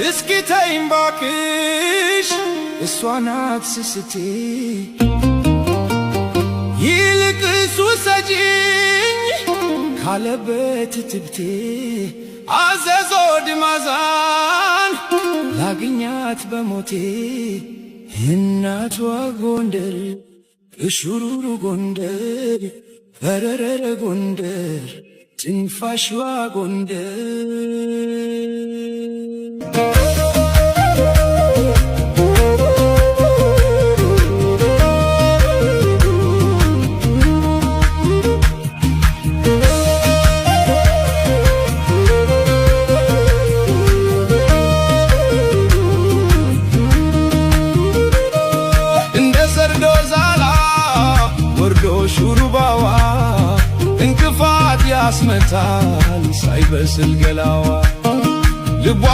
እስኪ ተይኝ ባክሽ እሷ ናት ስስቴ። ይልቅስ ውሰጂኝ ካለበት ትብቴ፣ አዘዞ ድማዛን ላግኛት በሞቴ። እናቷ ጎንደር፣ እሹሩሩ ጎንደር፣ በረረረ ጎንደር፣ ትንፋሽዋ ጎንደር። እንደ ሰርዶ ዛላ ወርዶ ሹሩባዋ፣ እንቅፋት ያስመታል ሳይበስል ገላዋ ልቧ።